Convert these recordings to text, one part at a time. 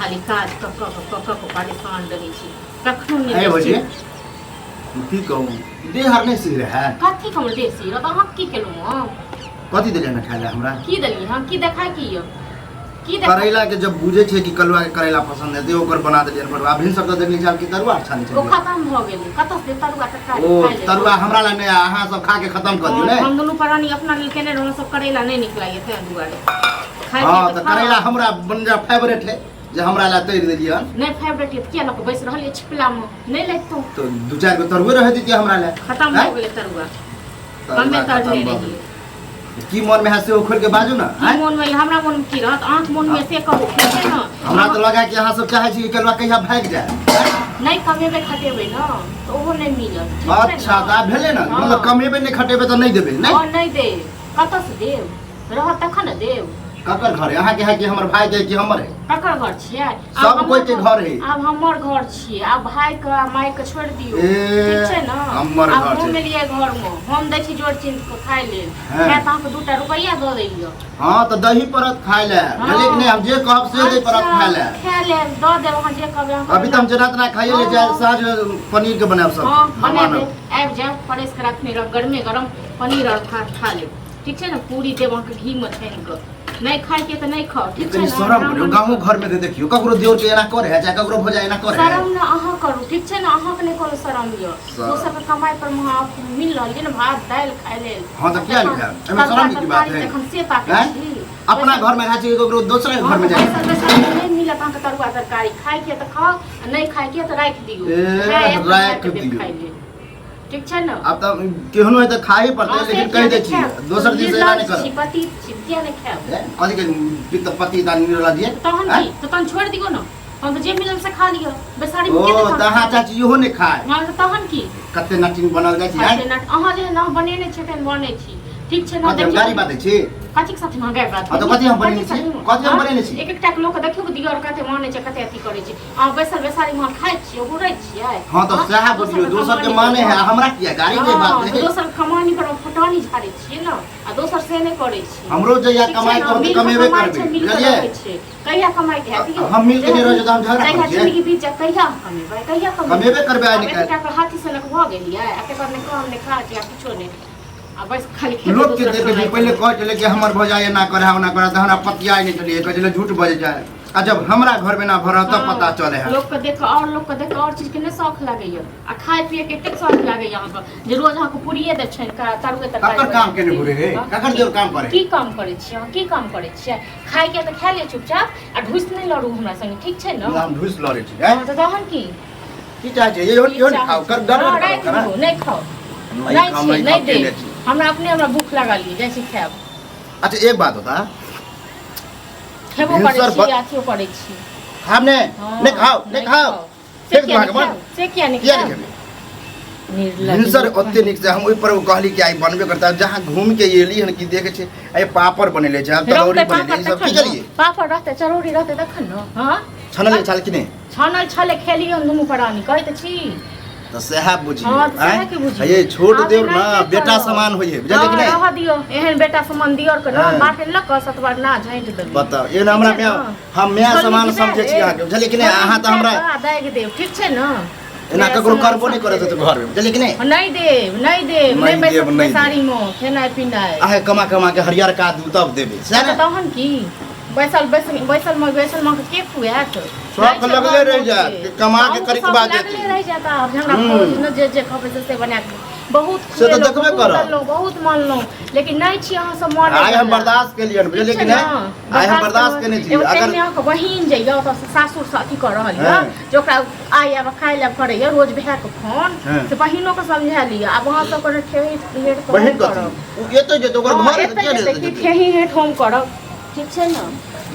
खाली काज कऽ कऽ कऽ कऽ कऽ कऽ परेशान रहै छी कखनो नहि हे भौजी बैसै। की कहूँ देह आर नहि सिहरे है कथी के हमर देह सिहरत अहाँ की केलहुँ हँ कथी देलियै ने खाय लए हमरा की देलियै हँ की देखाय की यऽ की देखा करैला के जब बुझे छै कि कलुआ के करैला पसंद है ते ओकर बना देलियै बरुआ भिन सब तऽ देखली छल कि तरुआ छानै ओ छलियै खतम भऽ गेलै कतऽ से तरुआ टटका ओ खाय लेबै। तरुआ हमरा लए नहि अहाँ सब खा के खत्म कऽ दियौ हँ, ने हम दुनू प्राणी अपना लेल केने रहौं सब करैला नहि नीक लागैए ताहि दुआरे खाय हँ के तऽ करैला हमरा बन जा फेवरेट है जे हमरा लए तैर देलियै हन नहि फेवरेट है तऽ किया लऽ कऽ बैस रहल यऽ छिपलामे नहि लैतहुँ तऽ दू चारि गो तरुए रहै दितियै हमरा लए खतम भऽ आँय? गेलै तरुआ तरुआ कमे खत्म तरने भऽ रहियै गेलै। की मन में है से ओ खोल के बाजू ना की आँय? मोन में हमरा मोन में की रहत अहाँके मोन में से कहू ठीक छै ने हमरा तऽ लगा कि अहाँ सब चाहै छी कि कलुआ कहिया भागि जाए नहि कमेबै खटेबै ने तऽ ओहो नहि मिलत ठीक छै अच्छा ने? तऽ आब भेलै ने हँ। मतलब कमेबै नहि खटेबै तऽ नहि देबै नहि हँ नहि देब कतऽसँ देब रहत तखन ने देब ककर घर है अहाँके है कि हमर भाई के है कि हमर है ककर घर छियै आब सब हमर कोई के घर है। आब हमर घर छियै आब भाई के आ माय के छोड़ि दियौ ए, ठीक छै ने हमर आब घर हम छै। एलियै घर मे हम दै छी जोर चिन्त के खाय लेल हँ। खाय तऽ अहाँके दूटा रुपैआ दऽ दैलियै हँ तऽ दही पड़त खाय लए हँ। बुझलियै कि नहि हम जे कहब से दही पड़त खाय लए खाय लेल दऽ देब अहाँ जे कहबै अहाँ अभी तऽ हम जेना तेना खाइए लै छी हँ। साँझ में पनीर के बनायब सब हँ हम बना आनब। देब आबि जायब परसि कऽ रखने रहब गरमे गरम पनीर और भात खा लेब ठीक छै ने पूरी देब अहाँके घीमे छानि कऽ नहि खायके तऽ नहि खाउ ई ठीक छै कनि ने शरम करियौ ब्राह्मण गाँवो घर में देखियौ ककरो देवर के एना करे है चाहे ककरो भौजाई एना करे है शरम ने अहाँ करू ठीक छै ने अहाँके नहि कोनो शरम यऽ शरम। दोसरके कमाइ पर अहाँ मिल रहल यऽ ने भात दालि खाय लेल हाँ, तऽ किया नहि खायब? एहिमे शरम के की बात है? तखन से ताकै हैं? छी अपना घर में खाइ छी ककरो दोसरे घर में जाइ बैसल बैसल नहि मिलत अहाँके तरुआ तरकारी खायके तऽ खाउ आ नहि खायके तऽ राखि दियौ ए, खाय आयत तऽ राखि खाय के देब दियौ। खाय लेल ठीक छै ने आब तऽ केहनो है तऽ खाही पड़तै हाँ, से लेकिन किया कहि दै नहि छी खायब? दोसर दिन से एना नहि निर्लज्ज छी करब पति छी किया नहि खायब ए, कथी के पित्त पति दानी निरला दिए तहन आँय? की तऽ तहन छोड़ि दियौ ने हम तऽ जे मिलल से खा लिअ बेसारी ओ के तऽ अहाँ चाची इहो नहि खाय हाँ तऽ तहन की कते नटिन बनल जाइ छी आँय? अच्छा, नट अहाँ जे ना बनेने छियै तेहन बनै छी ठीक छै ना कथी हम गाड़ी बाजै छी कथी के साथ महंगाई बात हाँ, तऽ कथी हम बनेने छी? कथी हम बनेने छी? एक एकटा के लोक देखियौ दियर कते मानै छै कते अथी करै छै अहाँ बैसल बैसारी मे खाइ छियै घुरै छियै हाँ तऽ सएह बुझियौ दोसर के माने है हमरा किया गाड़ी के बात है दोसर कमानी पर फटानी झाड़ै छियै ने आ दोसर से नहि करै छियै हमरो जहिया कमाई के होतै कमेबे करबै बुझलियै कहिया कमाई के हैत यौ हम मिल के नहि रहै छियै तऽ हम झगड़ा करै छियै जिंदगी बीत जायत कहिया हम कमेबै कहिया कमेबै कमेबे करबै आइ निकालि एकटा के हाथी सनक भऽ गेलियै आ तेकर नहि काम नहि काज आ किछो नहि आ बस खाली खेबै लोक के दोसर देखै कमाई छै पहिले कहै छलै कि हमर भौजाई एना करे ओना करे तऽ हमरा पतियाइ नहि छलियै कहै छलै झूठ बजै छै आ जब हमरा घर में ना भरत तब पता चले है लोक के देख और लोक के देख और चीज के नहीं शौक लागैया आ खाय पिए के एतेक शौक लागैया अहाँ के जे रोज अहाँ के पूरिये दै छनि तरुए तरकारी ककर काम केने घुरे हे ककर देर काम करे की काम करै छियै अहाँ की काम करै छियै खाय के तऽ खा लिअ चुपचाप आ ढुस नहि लड़ू हमरा संगे ठीक छै ने हम ढुस लड़ै छी हैं तऽ तहन की की चाहै छै इहो इहो नहि खाउ कर डर नहि खाउ नहीं खाउ नहीं नहीं दे हमरा अपने हमरा भूख लागल ये जाइ छी खायब अच्छा एक बात होता खेबो करै छी अथियो करै छी खाब ने नहीं खाओ नहीं खाओ से किया नहीं खाओ से किया नहीं किया नहीं खेबै भिनसर ओते नीक से हम ओहि पर कहली कि आइ बनबे करता जहाँ घूम के एली हन कि देखे छै आइ पापड़ बनेले छै आब तलौरी बनेले ई सब की करिए पापड़ रहते चरौरी रहते तखन ने हां छनल छल कि नहि छानल छलै खेलियै हम दुनू प्राणी कहै तऽ छी तऽ सएह बुझियौ हँ, तऽ सएह आँय? के बुझियौ। ये छोट आब देव ना एनाहिते बेटा करब। समान होइए बुझलियै कि हँ, नहि रहऽ दियौ एहन बेटा समान दियर के हँ। न बाटे लऽ कऽ सतबार ना झाँटि देबै बताउ एहन हमरा ठीक छै माय ने? हम माय छोलनी समान घिचा समझै छी देब। अहाँके बुझलियै कि नहि छोलनी अहाँ तऽ घिचा हमरा कऽ आ दागि देब ठीक छै ने एना माय ककरो समान करबो नहि करत समझै तऽ घरमे बुझलियै कि नहि नहि देब नहि देब नहि नहि देब, बैसत नहि देब। बैसारीमे खेनाइ पिनाइ अहाँके कमा कमा के हरियरका दू तब देबै सएह तऽ ने तहन की बैसल बैसल बैसल मे बैसल मे के खुआएत शौक लगले रहि जायत कि कमा के करिकबा देती। लगले रहि जायत आब जे हमरा हम्म। खोज ने जे जे कहबै से से बना के बहुत से तऽ खुएलहुँ, देखबे बहुत करब। देलहुँ, बहुत मानलहुँ लेकिन नहि छी अहाँ सब मानै आइ हम वला। बर्दाश्त केलियनि बुझलियै कि ठीक छै नहि ने? आइ हम बर्दाश्त केने छी एगो अगर तेहने अहाँके बहिन जे यऽ ओतऽ से सासुर से अथी कऽ रहल यऽ हँ। जे ओकरा आइ आब खाय लए करैया रोज भायके फोन हँ। से बहिनो के समझा लिअ आब अहाँ सब कोनो ठेही हेठ कऽ बहिन हम कथी करब ओ एतै जेतै ओकर हँ, घर एतै किया नहि जेतै कि जेतै ठेही हेठ हम करब ठीक छै ने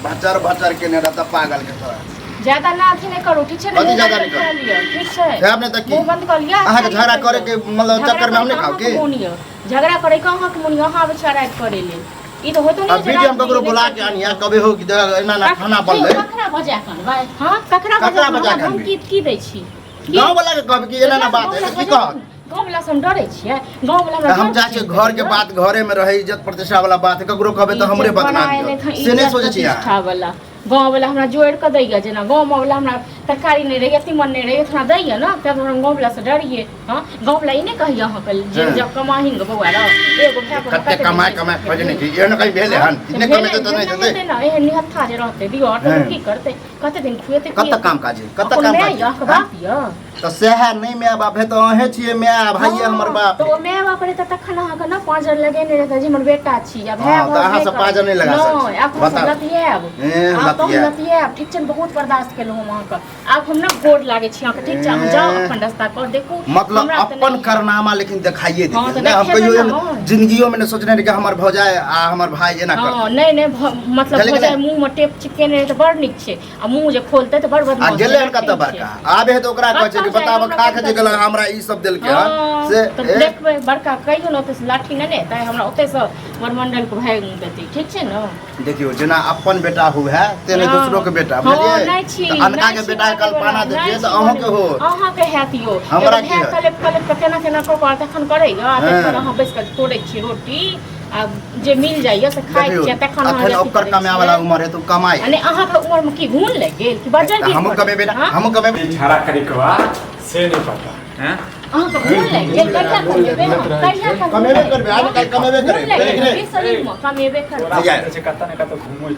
भचर भचर केने रहता पागल के तरह ज्यादा ना अथी नहि करू ठीक छै ने कथी मुँह ज्यादा बंद नहि कऽ करू? लिअ ठीक छै खायब नहि तऽ की मुँह बंद कऽ लिअ अहाँके झगड़ा करे के मतलब झगड़ा चक्कर में हम करे नहि खाउ के की अहाँके मोन यऽ झगड़ा करे के अहाँके मोन यऽ अहाँ आबै छी राति करे लेल ई तऽ होतो अब नहि जे बीच हम राति ककरो नहि बुला करी। के आनिया कभी हो कि देख एना ना खाना बनलै ककरा बजा के अनबै हँ ककरा ककरा बजा के बजा के अनबै? हम अनबै? की की दै छी की? गाँव वाला के कहब कि एना ना बात है तऽ की कहत गाँव वाला से हम डरै छियै गाँव वाला हमरा हम डर चाहै छियै छै। घर के बात घरे में रहे इज्जत प्रतिष्ठा वाला बात है ककरो कहबै तऽ हमरे इज्जत बदनाम बनायल करत। है, से नहि इज्जत सोचै छियै अहाँ प्रतिष्ठा वाला गाँव वाला हमरा जोड़ि कऽ दैया, जेना गाँव वाला हमरा तरकारी नहि रहैया, तीमन नहि रहैया, तऽ हमरा दैया ने, तब हम गाँव वाला से डरियै। हँ, गाँव वाला ई नहि कहैया अहाँके जे हँ। जब कमाही ने बौआ रौ, एगो भाय पर कते कमाय कमाय खोजे नहि छी, एहन कहीं भेलै हन? तऽ नहि भेलै, कमेतै तऽ नहि भेलै देतै। हेतै ने, एहन निहत्था जे रहतै दिअ तऽ हँ। की करतै, कते दिन खुएतै? कतऽ पिएतै? काम काज है? कतऽ अपन काम माय काज यऽ, अहाँके है? बाप यऽ। तऽ सएह नहि माय बाप है तऽ अहें छियै माय आ भाइये हमर बाप तऽ ओ माय बाप रहतै तखन अहाँके ने पाँजर लगेने रहतै जे हमर बेटा छी आ भाय। हँ, तऽ अहाँ सब पाँजर नहि लगा सकै छी। नहि, आब हम सब बताउ। लतियाएब। ए, आब तऽ हम लतियाएब। लतियाएब। ठीक छै ने? बहुत बर्दाश्त केलहुँ हम अहाँके, आब हम ने गोर लागै छी अहाँके। ठीक छै, अहाँ जाउ, ए। अपन रास्ता कर देखू। मतलब हमरा तऽ अपन नहि। करनामा लेकिन देखाइए हँ, देते तऽ नहि। हम देखेबै कहियो ने, एहन हँ। जिंदगियो में नहि सोचने रही कि हमर भौजाई आ हमर भाई एना हँ करतै। नहि नहि, मतलब बुझलियै भऽ कि जाय नहि? मुँहमे टेप चिपकेने रहै तऽ बड़ नीक छै, आ मुँह जे खोलतै तऽ बड़ आ बदमाश गेलै हन छै। कतऽ बड़का आबे है तऽ ओकरा कहै छै कि कतऽ जाय, बताब हमरा खा के जे कतऽ गेलै जाय। हमरा ई सब देलकै हन हँ, से तऽ ए, देखबै बड़का कहियो ने ओतयसँ लाठी नेने एतै, हमरा ओतयसँ बरमंडल के भागि देतै। ठीक छै ने? देखियौ, जेना अपन बेटा हुए है तेने हँ। दोसरो के बेटा हँ, बुझलियै? नहि छी, तऽ अनका नहि के छी बेटा के बनेवला, कल्पना नहि देखियै छी तऽ अहूँ के हो। अहाँके हैत यौ। हमरा एगो की भाय हैत? कलेप कलेप कऽ केना केना कऽ कऽ तखन करैया, आ हँ। तखन अहाँ बैस कऽ तोड़ै छी रोटी आ जे मिल जाइया से खाइ देखियौ छियै, तखन अहाँ अखन जे अथी ओकर करै कमाए वाला छियै। उमर है तऽ ओ कमाए। आ नहि, अहाँके उमर मे की घून लागि गेल कि बजर गिर हमहूँ पड़ल? कमेबै ने। हँ? हमहूँ कमेबै। छाड़ा करी के बाद से नहीं पता हैं। अहाँके घून लागि गेल? कहिया कमेबै हम? कहिया कमेबे करबै, आइ काल्हि कमेबे घून करबै, लागि बुझलियै कि गेल नहि? की शरीरमे? कमेबे करबै। तोरा भैया। जे छै कतऽ ने कतऽ घूमै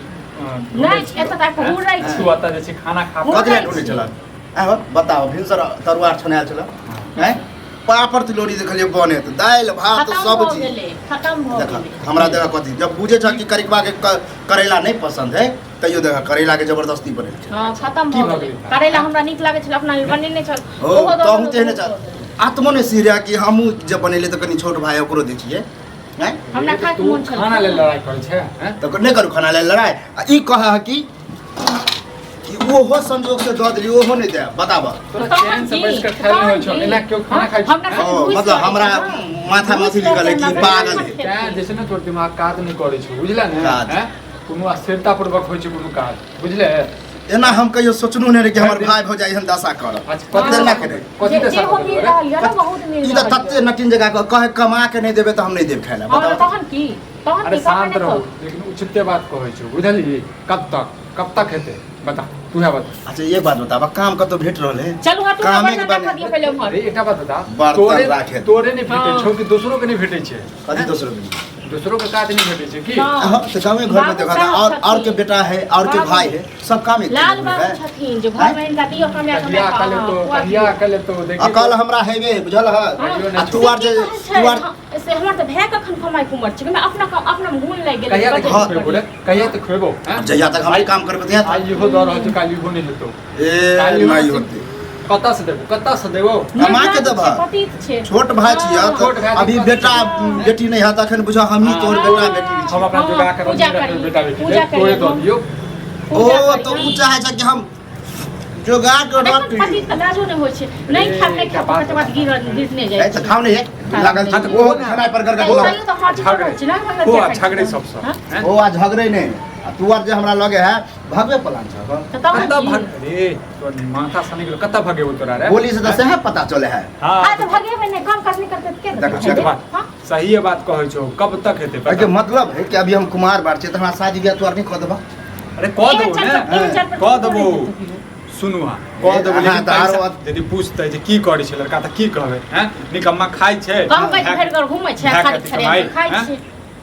नहि, एतऽ तक घूरै छी। तू एतऽ जे छै खाना खा। घूरै कथी लए छी। ढूँढै छलह? आँय हो, बताउ, भिनसर तरुआ छनायल छलह, आँय, पापड़ तिलौरी देखलियै बनैत, दालि भात खतम भऽ सब्जी गेलै, खतम भऽ देख गेलै। हमरा देख कथी जब बुझे छ कि करिकबा के करैला नहीं पसंद है तैयो देख करैला के जबरदस्ती बनेल छै। हँ, खतम की भऽ भऽ गेलै। गेलै? करैला हमरा नीक लागै छल, अपना लेल बनेने छल। ओ ओहो दऽ तहु देलक, तेहने ओहो छ दऽ देलक। आत्मो ने सिरिया कि हमहूँ जब बनेले तऽ कनि छोट भाय ओकरो दै छियै आँय। हमरा खायके तू मोन छल। खाना लेल लड़ाइ करै छै हैं? तऽ नहि करू खाना लेल लड़ाइ आ ई कहऽ कि ओहो संजोग से दऽ देली, ओहो नहि दे, बताबऽ। तोरा तहन चैन से की? बैस के खायल नहि होइ छौ? तहन की? एना केओ खाना खाइ छै? हमरा साथे ओ घुसि मतलब करै हमरा छै ने। माथा घुसि माथी कऽ निकले कि हमरा पागल साथे है। तें जे छै ने तोर दिमाग काज नहि करै छौ, बुझले ने? काज। हैं? कोनो स्थिरता पूर्वक होइ छै कोनो काज, बुझले? एना हम कहियो सोचलहुँ नहि रही कि हमर भाय भौजाई एहन दशा करत। अच्छा, कथी कते दशा ना करे। कथी जे दशा जे हो कऽ मिल देलको रे? रहल यऽ ने, बहुत मिल ई तऽ रहल तते यऽ। नटिन जगह के कहे कमा के नहि देबै तऽ हम नहि देब खाय लए। हँ, बताउ। तहन की? तहन अरे की? कहबै शांत नहि रहू, तऽ। लेकिन उचिते बात कहै छौ, बुझलिही? कब तक, कब तक हेतै बता, तू है बता। अच्छा, एक बात बताब, काम कतौ भेट रहल है? चलू हटू ने, कामे के बर्तन बारे राखऽ दिअ पहिले उम्हर। अरे एकटा बात बता, बर्तन तोरे राखे। तोरे नहि भेटै हँ। छौ कि दोसरो के नहि भेटै छै? कथी दोसरो के? दोसरो के काज नहि भेटै छै की? हँ। हाँ, तो गाँवे घर में बाबू देखा साहब और और के छथिन। बेटा है और के बाबू। भाई है, सब काम एक लाल है। बाबू छथिन जे घर मे हिनका दियौ कमाए कहिया कमाए अकल हेतौ, कहिया अकल हेतौ, देखी। अकल हमरा हेबे बुझल है। कहियो आ तू आर जे तू आर से हमर तऽ भाय कखन कमाइ के उमर छै, हमरा अपना अपना मे गुण लागि गेलै। कहिया तक बजै खुएबो रे, कहिया तक खुएबो हैं? जहिया तक हम काम करबै तहिया तक। आइ इहो दऽ रहल छौ, काल्हि इहो नहि हेतौ। ए काल्हि इहो नहीं नहि होते। कतऽ से देबो, कतऽ से देबो? कमा के देबह। पतित छै। छोट भाई छियै हाँ। तऽ छोट भाय अभी तऽ बेटा बेटी नहीं है तखन बुझ हमही तोर हाँ। बेटा बेटी छी। हम अपना हाँ, जोगा के पूजा रखने करी, बेटा बेटी पूजा ले, तोरे करी दऽ हम। दियौ। ओ पूजा करी, तो हम। उ चाहे छै कि हम जोगा के देखो, रख ली। पतित के लाजो नहि होइ छै, नहि खायब नहि खायब, तकर बाद गिर गिरने जाइ ए तऽ छै। खाउ नहीं है लागल छै तऽ ओहो खेनाइ पर गड़गड़ तैयो लागल। तऽ हट झगड़े। छै ने, हमरा हो आ किया झगड़े खाइ छी? सबसँ हाँ? हैं? ओ आ झगड़े नहि आ तू आर जे हमरा लगे है भगवे पलान छ। तऽ तहन कतऽ की? भग रे, तोर माथा सनी गेलो, कतऽ भगेबो तोरा रे? बोली से तऽ सएह पता चले है। हाँ। आ तऽ भगेबै नहि, काम काज नहि करतै तऽ के देतै? देखो, उचित बात। हाँ? सही बात कहै छौ, कब तक हेतै एहिके पता? मतलब है कि अभी हम कुमार बार छियै तऽ हमरा शादी बियाह तू आर नहि कऽ देबह? अरे कऽ एहन देबो चारि ने, पर- एहन चारि पर कऽ कोन देबो। हेतै तू? सुनू अहाँ, कऽ देबो अहाँ लेकिन तऽ आरो पैसा यदि पूछतै जे की करै छै लड़का तऽ की कहबै हैं? निकम्मा खाइ छै, कमबै भाय- भरि घर घूमै छै, भाय खाली कथी खड़े कमाइ, खाइ हैं? छै।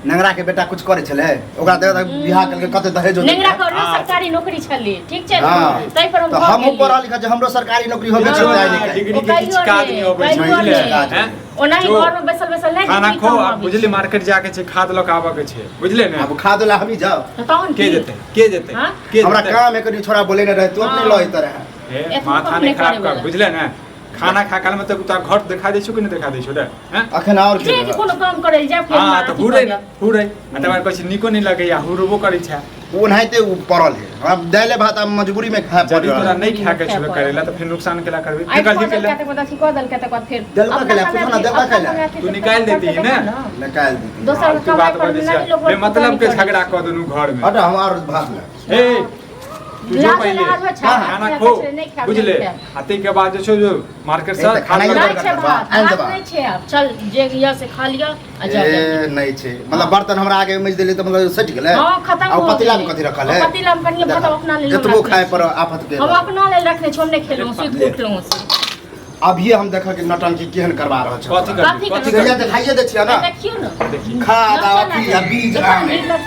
नेंगरा के बेटा कुछ करै छलै, ओकरा देख देख बियाह केलकै, कते दहेज नेंगरा देलकै। के हाँ। सरकारी नौकरी छलै, ठीक छै? हाँ। ताहि पर हम तऽ भऽ हमहूँ गेलियै। पढ़ल लिखल छी, हमरो सरकारी नौकरी होबे करतै आइ नहि काल्हि। डिग्री ओ के किछु कहियो काज नहि, नहि अबै छै कहियो बुझलियै नहि। हैं? ओनाही जो घर में बैसल बैसल नहि खाना डिग्री खो कम आ आबै बुझली छै। मार्केट जाके छै, खाद लऽ के आबऽ के छै, बुझले ने? आब खाद ला हमही जाउ। तऽ तहन के की? जेतै, के जेतै, हाँ? के हमरा जेतै? काम है कनि छोड़ा बोले नहि रहे, तू अपने हाँ। लऽ अइतऽ रहे। हे, एखनो माथा कम नहि नहि खराब करे कर वाला। बुझले ने? खाना खा काल में तऽ तोरा घर देखा दै छौ कि नहि देखा दै छौ रे हैं? अखन आओर जे के कि कोनो काम करै लए जायब कि हाँ हमरा तऽ अथी हुरै कऽ ने देब। हुरै आ तकर बाद कहै छै नीको नहि लगैया, हुरबो करै छै। ओनाहिते उ पड़ल है, हमरा दालि भात आब मजबूरी में खाय पड़ल। जदि तोरा है। नहि खाय के खाय छौ पड़ल। करेला तऽ फेर नुकसान केला करबी? आइ फेकल कऽ ही केला देलकै तकर बाद अथी कऽ देलकै तकर बाद फेर देलका अपना केला, कमाय पूछो ना, देलका अपना केला। कमाय के तू तऽ निकालि करतै देती तखन ने? ने। निकालि देती। दोसर फालतू कमाइ बात पर बजै नहि छै लोक बेमतलब के करै झगड़ा छै। कऽ देलू घर में। हट, हम आओर भात ले। ए तू जो लाज पहिले लाज होइ छै, खाना खाना खो छै, नहि खायब, बुझले नहि खायब। आ ताहिके बाद जे छौ जो मार्केट ए, से तऽ खाना खाना नहि बर्तन छै भात आनि भात देबा। नहि छै आब चल जे यऽ से खा लिअ आ जाओ ए नहि छै मतलब बर्तन हमरा आगे मजि देली तऽ मतलब सटि गेलै हाँ, खतम आ ओ हो पतीला में गेलै। कथी रखल ओ है पतीला में कनिये भात अपना लेल हम एतबो रखने खाय छी। पर आफत के हम अपना लेल रखने छी हम नहि खेलहुँ सुति उठलहुँ से अभी हम देखल कि नौटंकी केहन करवा रहल छै कथी कथी करबी कथी से करबी देखाइए दै छियै ना देखियौ ने देखी खा दावा पी आ बीज आने निर्लज।